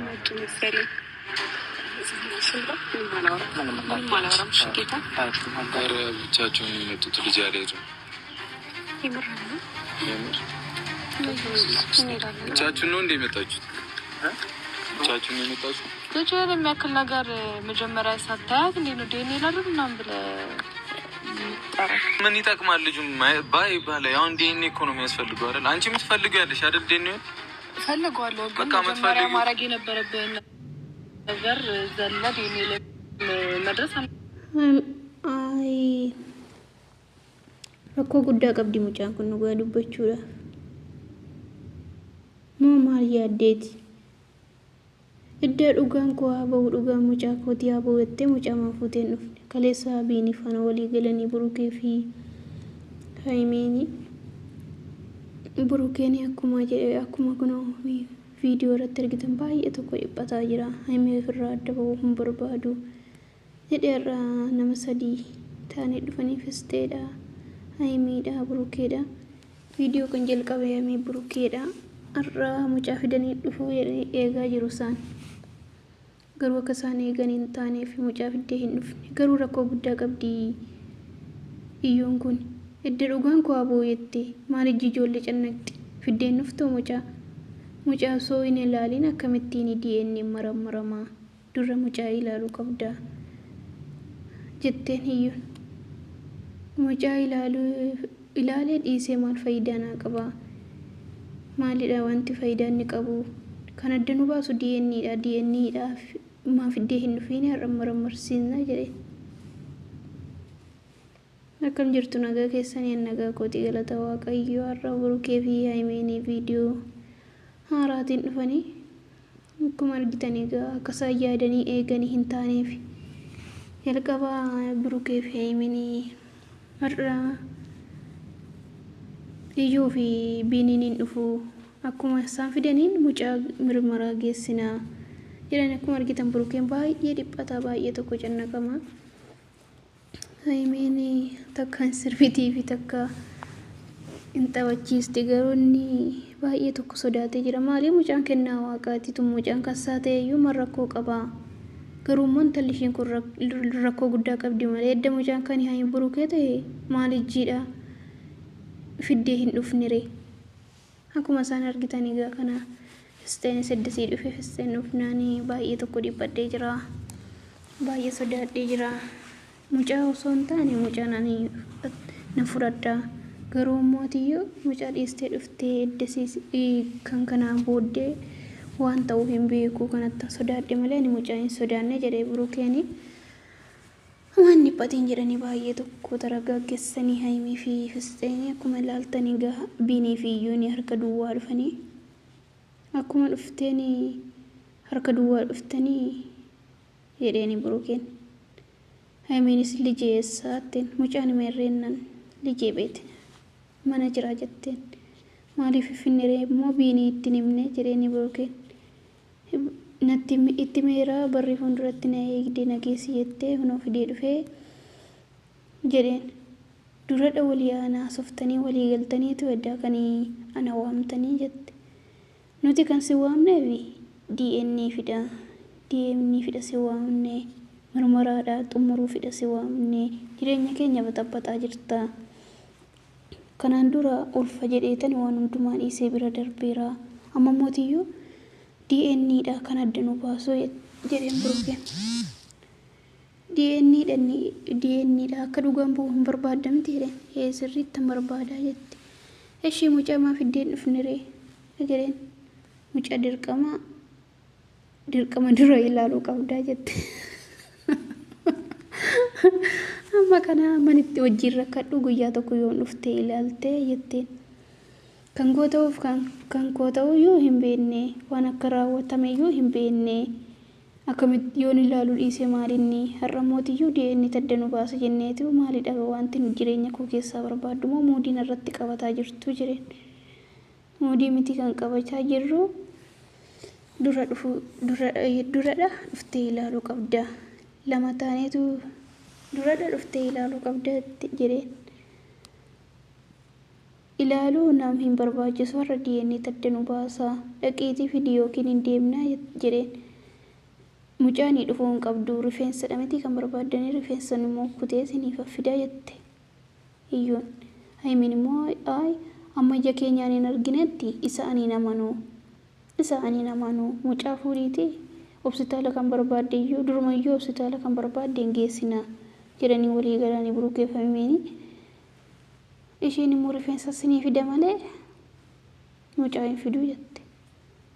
መጡ መሰለኝ። ምንም አላወራም። እሺ ጌታ ኧረ ብቻቸውን የመጡት ልጅ አልሄዱም። የምር ነው። የምር እንሄዳለን። ብቻችሁን ነው እንደ የመጣችሁት? ብቻችሁን ነው የመጣችሁት? ልጅህን የሚያክል ነገር መጀመሪያ ሳታያት እንዴት ነው ዲኤንኤ ላድርግ ምናምን ብለህ የምትጠራው? ምን ይጠቅማል? ልጁ ባይ ባለ አሁን ዲኤንኤ እኮ ነው የሚያስፈልገው አይደል? አንቺ የምትፈልጊው ያለሽ አይደል? ዲኤንኤ እፈልገዋለሁ፣ ግን በቃ መጀመሪያ የምትፈልጊው- ማድረግ የነበረብህን ነገር ዘለህ ዲኤንኤ ላይ መድረስ Ay, rakkoo guddaa qabdi mucaan kun dhugaa dubbachuudhaaf. Moo maal yaaddeeti? Iddaa dhugaan koo haa ba'u, dhugaan mucaa kootii haa ba'u jettee mucaa maa fuutee hin dhufne? Kaleessa Abiin faana walii galanii Burukee fi Hayimiini. Burukeen akkuma jedhe, akkuma kunoo viidiyoo irratti argitan baay'ee tokko dhiphataa jira. Hayimii ofirraa adda ba'uu hin barbaadu jedhee irraa nama sadii ta'anii dhufanii Fisteedha, Hayimiidha, Burukeedha. Viidiyoo kan jalqabe Hayimii Burukeedha. Har'a mucaa fidanii dhufuu jedhanii eegaa jiru isaan. Garuu akka isaan eegan hin taaneef mucaa fiddee hin dhufne. Garuu rakkoo guddaa qabdi iyyoon kun. Edda dhugaan koo haa ba'u jette maal ijji ijoollee cannaqxi? Fiddeen dhuftoo mucaa? Mucaa osoo hin ilaaliin akkamittiin DNA marammaramaa? Dura mucaa ilaaluu qabda jetteen iyyoon. Mucaa ilaaluu ilaalee dhiisee maal faayidaa naa qaba? Maalidha wanti faayidaa inni qabu? Kan adda nu baasu DNA dha. DNA dha maa fiddee hin dhufiin har'a marammarsiisna jedheen. Akkam jirtu, nagaa keessanii? Nagaa kooti, galata Waaqayyoo. Har'a Burukee fi Hayimeenii viidiyoo haaraatiin dhufanii akkuma argitan egaa akka isaan yaadanii eeganii hin taaneef jalqaba Burukee fi Hayimeenii har'a Iyyuu fi Biiniin hin dhufu, akkuma isaan fidaniin mucaa mirmaraa geessinaa jedhan. Akkuma argitan Burukeen baay'ee dhiphataa, baay'ee tokko cannaqama. Hayimeen takka hin sirbitii fi takka hin taphachiisti, garuu inni baay'ee tokko sodaatee jira. Maali, mucaan kennaa waaqaati tun, mucaan kassaa ta'e iyyuu mal rakkoo qaba? Garuu immoo intalli ishiin kun rakkoo guddaa qabdi malee edda mucaan kan Hayim Burukee ta'e maal ijjiidha fiddee hin dhufnire? Akkuma isaan argitan egaa kana Fisteenis eddasii dhufe. Fisteen dhufnaanii baay'ee tokko dhiphadhee jira. Baay'ee sodaadhee jira. Mucaa osoo hin taane mucaan ani na fudhadha. Garuu mootiyyuu mucaa dhiistee dhuftee eddasii kan kanaan booddee waan ta'uu hin beeku, kanatti sodaadhe malee ani mucaa hin sodaanne jedhee Burukeeni. Waan dhiphatiin jedhanii baay'ee tokko taragaaggeessanii Hayimii fi Fisteenii. Akkuma ilaaltanii egaa Biinii fi Iyyuun harka duwwaa dhufanii, akkuma dhufteen harka duwwaa dhuftanii jedheeni Burukeen. Hayimiinis lijee eessaatteen, mucaan meerreennan lijee beete mana jira jetteen. Maaliif finfinneree immoo Biinii ittiin himne jedheeni Burukeen. Natti itti meeraa barri fuulduratti na eegdee na geessi jettee kunoo fidee dhufee jedheen. Duradha walii ana hasoftanii walii galtaniitu eddaa kan ana waamtanii jette. Nuti kan si waamneef DNA fida. DNA fida si waamne, mirmaraadha xumuruu fida si waamne, jireenya keenya baxabbaxaa jirta. Kanaan dura ulfa jedheetan waan hundumaa dhiisee bira darbeera. Amma mootiyyuu DNA dha kan adda nu baasu jedheen Burukeen. DNA dha, DNA dha akka dhugaan bu'u hin barbaaddamti jedheen. Ee, sirriitti hin barbaadaa jette. Ishii mucaa maa fiddeen dhufniree jedheen. Mucaa dirqama dirqama dura ilaaluu qabdaa jette. Amma kana manitti wajjin rakkadhu, guyyaa tokko yoon dhuftee ilaaltee jetteen. Kan koo ta'uuf kan koo ta'uyyuu hin beekne, waan akka raawwatameyyuu hin beekne, akkamitti yoon ilaaluu dhiise maalinni? Har'a mootiyyuu DNA tadda nu baasa jenneetu maalidha wanti nu jireenya koo keessaa barbaaddu moo muudiin irratti qabataa jirtu jedheen. Muudii miti kan qabachaa jirru, dura dhufu duradha dhuftee ilaaluu qabda. Lama taaneetu duradha dhuftee ilaaluu qabda jedheen. Ilaaluu nam hin barbaachisu, har'a DNA tadda nu baasaa, dhaqiitii fidi yookiin hin deemnaa jedheen. Mucaanii dhufuu hin qabdu, rifeensa miti kan barbaaddanii, rifeensa immoo kutee isiniif fidaa jette iyyuun. Haymiin immoo ay amma ija keenyaan hin arginetti isa ani hin amanuu. Isa ani hin amanuu. Mucaa fuudhiitii hospitaala kan barbaadde iyyuu, durumayyuu hospitaala kan barbaadde hin geessinaa jedhanii walii galanii burukeeffamanii. Isheen immoo rifeensa isinii fida malee mucaa hin fiduu jette.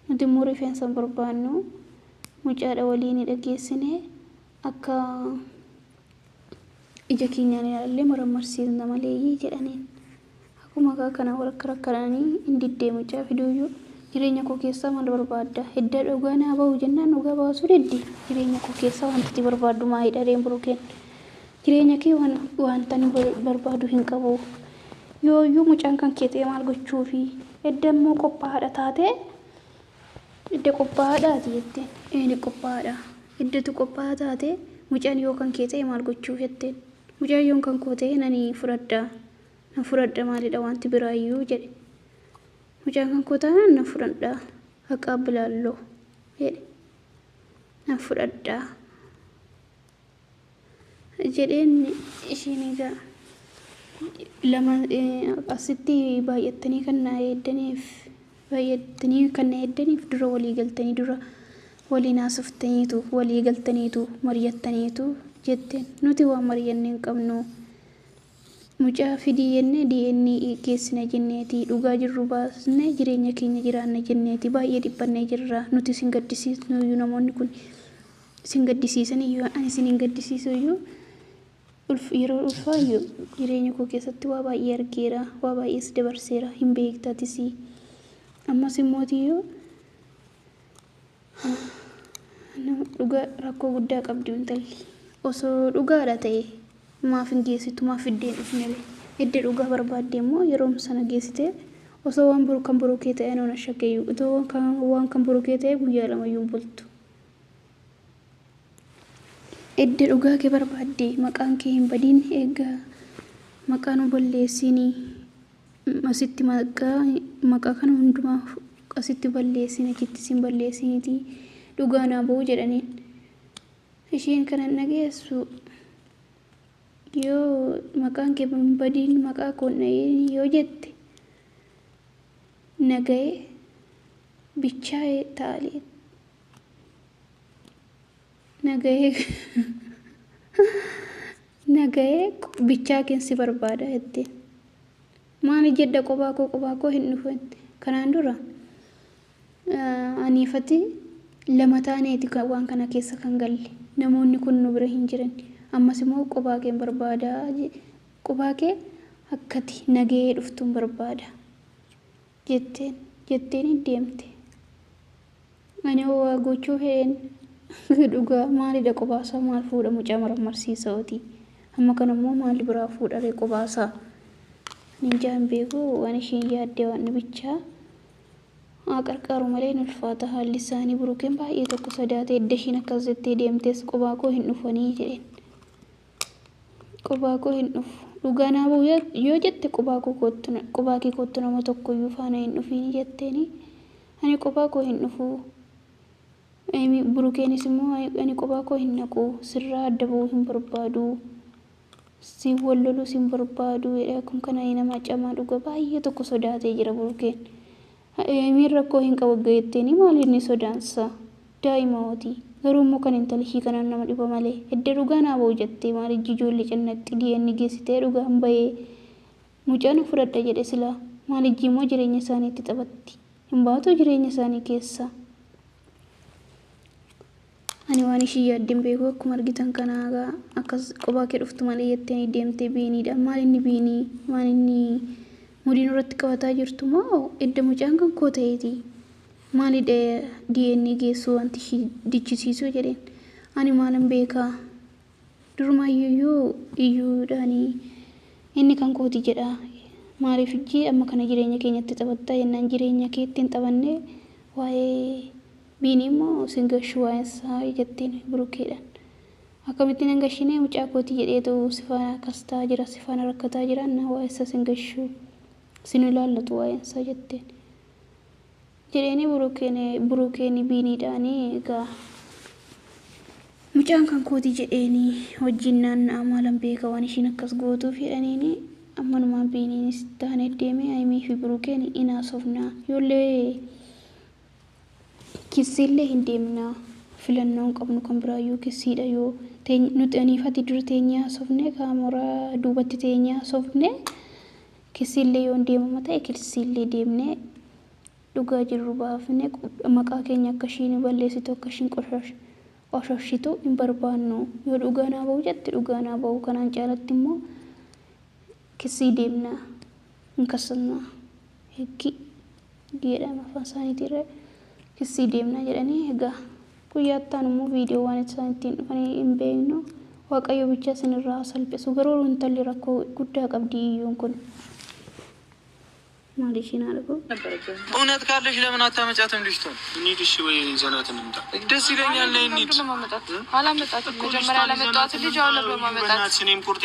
Nuti immoo rifeensa hin barbaannu, mucaadha waliin dhageessine akka ija keenyaan ilaallee marammarsiisna malee jedhaniin. Akkuma kana warra rakkananii hin diddee mucaa fiduuyyuu, jireenya koo keessaa maal barbaadda? Hidda dhugaa naa bahu jennaan dhugaa baasuu diddi. Jireenya koo keessaa wanti ati barbaaddu maalidha reen Burukeen? Jireenya kee wanta ani barbaadu hin qabu. Yooyyuu mucaan kan kee ta'e maal gochuufi? Edda immoo qophaa'aadha taatee, edda qophaa'aadhaati jetteen. Eeni, qophaa'aadha. Eddatu qophaa'aa taate, mucaan yoo kan kee ta'e maal gochuuf jetteen. Mucaan yoo kan koo ta'e nani fudhadha. Nan fudhadha, maalidha wanti biraayyuu jedhe. Mucaan kan koo taanaan nan fudhadha. Haqaa bilaalloo jedhe. Nan fudhadha jedheen. Isheen egaa lama asitti baay'attanii kan na eeddaniif, baay'attanii kan na eeddaniif, dura walii galtanii, dura waliin haasoftaniitu, walii galtaniitu, mari'attaniitu jetteen. Nuti waan mari'anne hin qabnu. Mucaa fidii jennee DNA geessina jenneeti, dhugaa jirru baasnee jireenya keenya jiraanna jenneeti. Baay'ee dhiphannee jirra. Nuti isin gaddisiisnu iyyuu, namoonni kun isin gaddisiisan iyyuu, ani isin hin gaddisiisu iyyuu, yeroo ulfaayyuu jireenya koo keessatti waa baay'ee argeera, waa baay'ees dabarseera, hin beektatisii. Ammas immootiyyuu dhugaa rakkoo guddaa qabdi intalli. Osoo dhugaadha ta'e maaf hin geessitu, maaf iddeen dhufne? Edda dhugaa barbaadde immoo yeroo sana geessite, osoo waan boru kan borukee ta'e noona shakkeeyyuu, otoo waan kan borukee ta'e guyyaa lamayyuu hin bultu. Edda dhugaa kee barbaadde maqaan kee hin badiin, egaa maqaa nu balleessinii, asitti maqaa kana hundumaa asitti balleessin, achitti sin balleessiniiti, dhugaa naa ba'uu jedhaniin. Isheen kanan dhageessu, yoo maqaan kee hin badiin, maqaa koon dha'een yoo jette, naga'ee bichaa'ee ta'alee, naga'ee bichaa keen si barbaada jetteen. Maali jedha, qophaa koo hin dhufu. Kanaan dura aniifati lama taaneeti waan kana keessa kan galle, namoonni kun nu bira hin jiran. Ammas immoo qophaa keen barbaada, qophaa kee akkati nagahee dhuftuun barbaada jetteen. Jetteen deemte. Ani waa gochuu fedheen dhugaa maalidha, qophaasaa maal fuudha, mucaa marammarsiisaati. Amma kana immoo maal biraa fuudharee qophaasaa? Ninjaa hin beeku waan isheen yaaddee, waan bichaa haa qarqaaru malee hin ulfaata haalli isaanii. Burukeen baay'ee tokko sodaate. Edda ishiin akkas jettee deemtes qophaa koo hin dhufanii jedheen. Qophaa koo hin dhufu. Dhugaa naa ba'u yoo jette, qophaa koo kottu, qophaa kee kottu, nama tokkoyyuu faana hin dhufiin jetteeni. Ani qophaa koo hin dhufu. Burukeenis immoo ani qophaa koo hin naqu, sirraa adda ba'uu hin barbaadu. Si wal loluu hin barbaadu jedhee. Akkuma kana nama camaa dhuga, baay'ee tokko sodaatee jira Burukeen. Miin rakkoo hin qabu jetteeni, maal inni sodaansa, daa'ima hooti. Garuu immoo kan intala ishii kanaan nama dhiba malee, edda dhugaa naa ba'u jettee maal ijji ijoollee cannaqxi? DNA geessitee dhugaan bahee mucaan fudhadha jedhe silaa, maal ijji immoo jireenya isaaniitti taphatti, hin baatu jireenya isaanii keessa. Ani waan ishii yaaddeen beeku. Akkuma argitan kanaa akkas qophaa kee dhuftu malee jettee deemtee beeniidha. Maal inni beenii, maal inni mudiin irratti qabataa jirtu moo, edda mucaan kan koo ta'eeti maalidha DNA geessuu wanti ishii dichisiisuu jedheen. Ani maalan beekaa, durumaayyuu iyyuudhaanii inni kan kooti jedha. Maaliif ijji amma kana jireenya keenyatti taphattaa jennaan, jireenya keetti hin taphanne, waa'ee biinii immoo sin gashuu waa'ee isaa jetteen burukeedhaan. Akkamittiin hin gashinee, mucaa kooti jedheetu si faana akkas ta'aa jira, si faana rakkataa jira, na waa'ee isaa sin gashuu. Sin ilaallatu waa'een isaa jetteen. Jedheeni Burukeen Biiniidhaanii egaa mucaan kan kooti jedheeni wajjin naanna'a maalan beeka waan ishiin akkas gootuuf jedhaniini ammanumaan Biiniinis taanee deemee Hayimii fi Burukeen in haasofnaa yoollee kissiillee hin deemnaa filannoo hin qabnu kan biraayyuu kissiidha yoo nuti aniifati dura teenyee haasofne kaameraa duubatti teenyee haasofne kissiillee yoo hin deemama ta'e kissiillee deemnee dhugaa jirru baafne maqaa keenya akka ishiin balleessitu akka ishiin qoshoshitu hin barbaannu yoo dhugaa naa ba'u jette dhugaa naa ba'u kanaan caalatti immoo kissii deemna hin kassannaa heggi jedhama afaan isaaniitirra kissii deemna jedhanii egaa guyyaa itti aanu immoo viidiyoo waan isaan ittiin dhufanii hin beeknu Waaqayyo bichaa isinirraa haa salphisu garuu intalli rakkoo guddaa qabdi iyyuun kun maal ishiin haadha koo እውነት ካለሽ ለምን አታመጫትም ልጅቷን? እንሂድ እሺ፣ ወይ ይዘናት እንምጣ። ደስ ይለኛል። ነይ እንሂድ። አላመጣትም። መጀመሪያ ያላመጣኋት ልጅ አሁን ለምን ማመጣት? በእናትሽ እኔም ቁርጤ